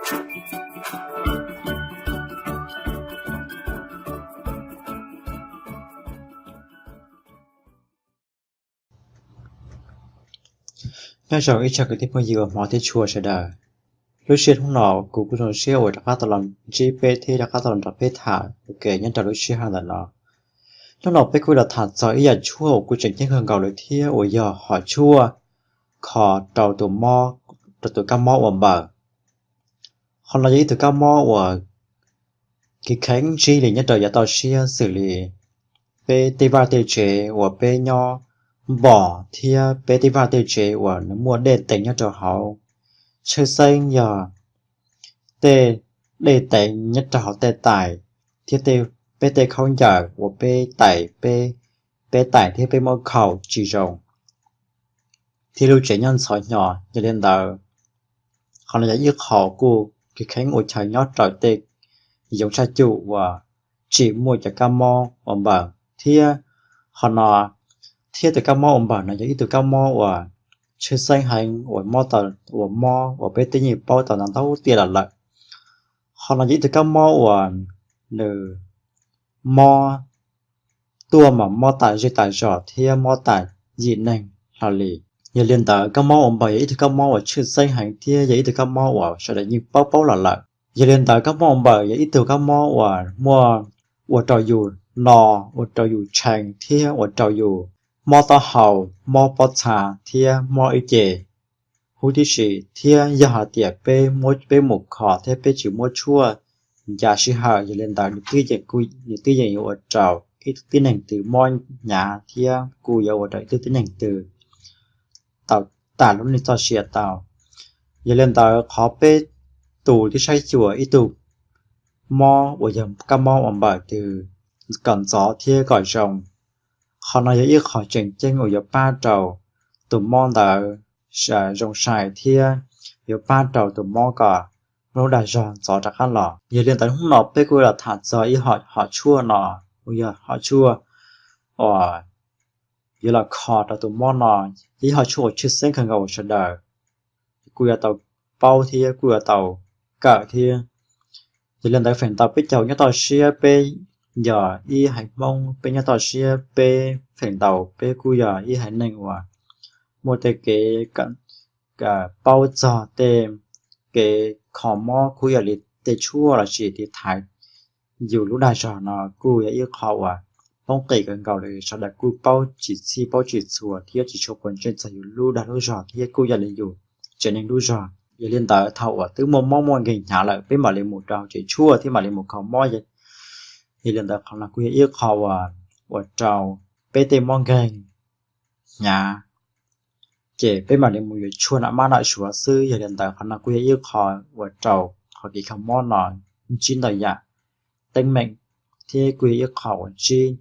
Nyob zoo ib tsoom kwv tij phooj ywg uas hmov thiab tshua sawv daws. Lub sij hawm hnub no kuv kuj zoo siab uas rov qab tau los ntsib peb thiab rov qab tau los nrog peb tham ua ke nyob rau lub sij hawm ntawm no. Hnub no peb kuj los tham txog ib yam tshuaj uas kuj tseem ceeb kawg nkaus li thiab uas yog hom tshuaj kho rau tus mob, rau tus kab mob uas npawm. Qhov no yog ib tug kab mob uas kev kheev ntsig li nyob rau yav toj siab xws li peb tej vaj tej tsev uas peb nyob npog thiab peb tej vaj tej tsev uas nws muaj dej teev nyob rau hauv, tshwj xeeb yog tej dej teev nyob rau hauv tej tais thiab peb tej khaub ncaws uas peb tais, peb tais thiab peb muab khaus tsis zoo thiab lub tsev nyob ntxhov hnyo. Yog li ntawd, qhov no yog ib qho kuj kev kheev ua chaw nyob rau tej yoov tshaj cum uas tsim muaj cov kab mob uas npawm thiab qhov no, thiab tus kab mob uas npawm no yog ib tug kab mob uas tshwj xeeb heev uas mob, uas mob uas peb twb yeej paub tau ntau ntau tiam los lawm. Qhov no yog ib tug kab mob uas nws mob tuaj mas mob tas zej tas zos thiab mob tas yim neeg hlo li. Yog li ntawd kab mob uas npawm yog ib tug kab mob uas tshwj xeeb heev thiab yog ib tug kab mob uas sawv daws yeej paub paub los lawm. Yog li ntawd kab mob uas npawm yog ib tug kab mob uas muaj ua rau yus no, ua rau yus tshee thiab ua rau yus mob taub hau, mob pob txha thiab mob ib ce huv tib si. Thiab yog hais tias peb muab, peb mus kho thiab peb tsis muab tshuaj ncav sij hawm, yog li ntawd nws twb yeej yuav ua rau ib tug tib neeg twg mob hnyav thiab kuj yuav ua rau ib tug tib neeg twg tau tas lub neej txoj sia tau. Yog li ntawd qhov peb tus twb saib xyuas ib tug mob uas yog kab mob uas npawm twg kom ntxov thiab kom zoo, qhov no yog ib qho tseem ceeb uas yuav pab rau tus mob ntawd zoo sai thiab yuav pab rau tus mob kom muaj lub dag zog ntxov rov qab los. Yog li ntawd hnub no peb kuj los tham txog ib hom tshuaj no uas yog hom tshuaj uas yuav los kho rau tus mob no, yog ib hom tshuaj uas tshwj xeeb kawg nkaus uas sawv daws kuj yuav tau paub thiab kuj yuav tau kawm thiab. Yog li ntawd feem ntau peb cov nyob toj siab, peb yog ib haiv Hmoob, peb nyob toj siab, peb feem ntau peb kuj yog ib haiv neeg uas muaj tej kev paub txog tej kev kho mob kuj yog li tej tshuaj los sis tiv thaiv yus lub dag zog no kuj yog ib qho uas poob qis kawg nkaus li, sawv daws kuj paub tsis txhij paub tsis txhua thiab tsis tshua quav ntsej txog yus lub dag lub zog thiab kuj yog li yus tsev neeg lub zog. Yog li ntawd thaum uas twb muaj mob muaj nkeeg hnyav lawm peb mam li mus rau tsev tshuaj thiab mam li mus kho mob. Yog li ntawd qhov no kuj yog ib qho uas ua rau peb tej mob nkeeg hnyav ces peb mam li mus yuav tshuaj nam mab nam suav xwb. Yog li ntawd qhov no kuj yog ib qho ua rau qhov kev kho mob no ntsib ntau yam teeb meem thiab kuj yog ib qho uas ntsib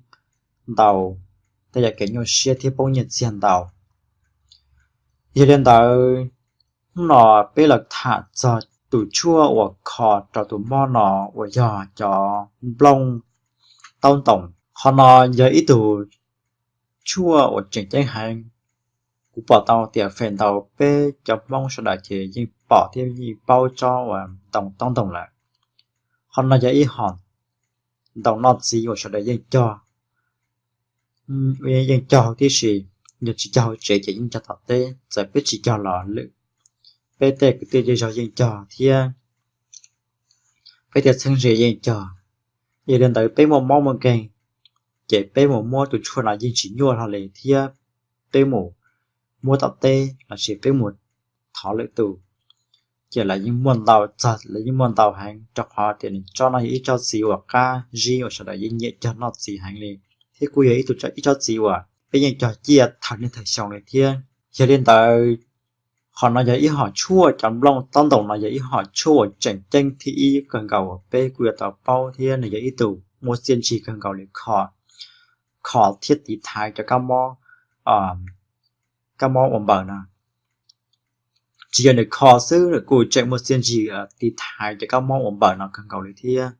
ntau tej yam kev nyuaj siab thiab poob nyiaj txiag ntau. Yog li ntawd hnub no peb los tham txog tus tshuaj uas kho rau tus mob no uas yog cov nplooj taub ntoos. Qhov no yog ib tug tshuaj uas tseem ceeb heev. Kuv pom tau tias feem ntau peb cov Hmoob sawv daws ces yeej pom thiab yeej paub tsob uas ntoo taub ntoos lawm. Qhov no yog ib hom ntoo noj txiv uas sawv daws yeej cog, yeej cog huv tib si. Yog tsis cog hauv tsev ces yeej cog tom teb, txawm peb tsis cog los lwm peb tej kwv tij zej zog yeej cog thiab peb tej txheeb ze yeej cog. Yog li ntawd peb muaj mob muaj nkeeg ces peb mus muab tus tshuaj no yeej tsis nyuaj hlo li thiab peb mus muab tom teb los sis peb mus thov lwm tus ces lawv yeej muaj ntau, txog lawv yeej muaj ntau heev, rau qhov tias nws tsob no yog ib tsob txiv uas qab zib uas sawv daws yeej nyiam cog noj txiv heev li, thiab kuj yog ib tug, ib tsob txiv uas peb yeej cog ciaj thawm niaj thawm xyoo li thiab. Yog li ntawd qhov no yog ib hom tshuaj, cov nplooj taub ntoos no yog ib hom tshuaj uas tseem ceeb thib ib kawg nkaus uas peb kuj yuav tau paub thiab nws yog ib tug muaj txiaj ntsig kawg nkaus li kho, kho thiab tiv thaiv cov kab mob, kab mob uas npawm no. Tsis yog nws kho xwb, nws kuj tseem muaj txiaj ntsig tiv thaiv cov kab mob uas npawm no kawg nkaus li thiab.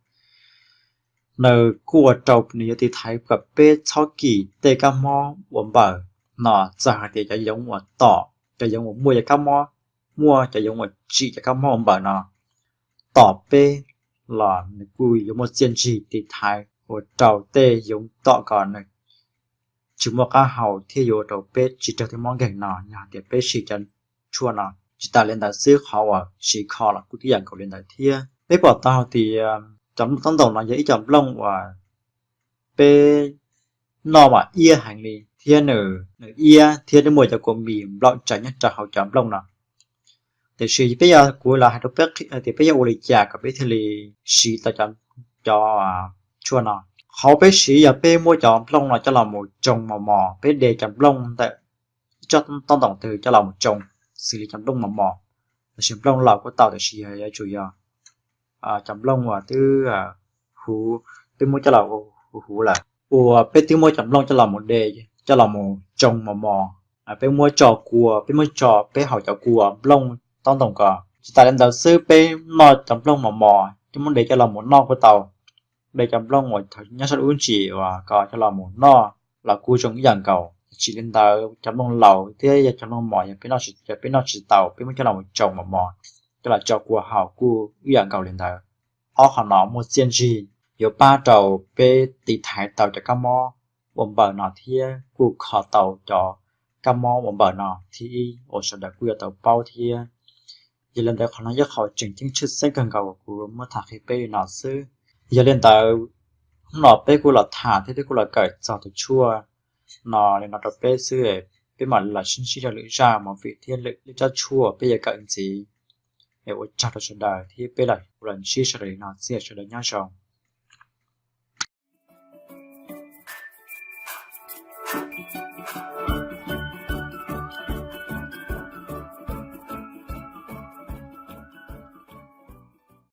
Nws kuj ua rau nws yuav tiv thaiv kom peb txhob kis tej kab mob uas npawm no, txawm hais tias cov yoov uas tom, cov yoov uas muaj cov kab mob, muaj cov yoov uas tsim cov kab mob uas npawm no tom peb los nws kuj yuav muaj txiaj ntsig tiv thaiv ua rau tej yoov tom kom nws tsis muaj qab hau thiab yuav ua rau peb tsis raug tej mob nkeeg no yog hais tias peb siv cov tshuaj no. Tsis tas li ntawd xwb, qhov uas siv kho los kuj tib yam nkaus li ntawd thiab. Peb pom tau hais tias cov nplooj taub ntoos no yog ib cov nplooj uas peb noj mas iab heev li thiab nws iab thiab nws muaj cov kua mis nplaum tsawv nyob rau hauv cov nplooj no. Tiam sis peb yog, kuv los hais rau peb tias peb yuav ua li cas kom peb thiaj li siv tau cov tshuaj no. Qhov peb siv yog peb muab cov nplooj no coj los mus tsoo mos mos, peb de cov nplooj ntawm ib tsob taub ntoos twg coj los mus tsoo, xws li cov nplooj mos mos, los sis nplooj laus kuj tau, tiam sis yog yuav tsum yog cov nplooj uas twb huv, peb muab coj los huv huv lawm, uas peb twb muab cov nplooj coj los mus de, coj los mus tsoo mos mos, peb muab tso kua, peb muab tso peb haus cov kua nplooj taub ntoos ko. Tsis tas li ntawd xwb, peb noj cov nplooj mos mos coj muab de coj los mus noj kuj tau, de cov nplooj uas nyob sab lub ntsis uas ko coj los mus noj los kuj zoo ib yam nkaus. Tsis li ntawd, cov nplooj laus thiab yog cov nplooj mos yog peb noj tsis tau, peb muab coj los mus tsoo mos mos, coj los tso kua haus kuj ib yam nkaus li ntawd. Ob qho no muaj txiaj ntsig yuav pab rau peb tiv thaiv tau cov kab mob ua npaws no thiab kuj kho tau cov kab mob ua npaws no thiab ib uas sawv daws kuj yuav tau paub thiab. Yog li ntawd, qhov no yog qhov tseem ceeb tshwj xeeb kawg nkaus uas kuv muab tham qhia peb li no xwb. Yog li ntawd, hnub no peb kuj los tham thiab peb kuj los kawm txog tus tshuaj no li no rau peb xwb, peb mam los sib ntsib rau lwm zaj movie thiab lwm tsab tshuaj peb yuav kawm ntxiv. Es ua tsaug rau sawv daws thiab peb los ntsib sawv daws li no xwb, sawv daws nyob zoo.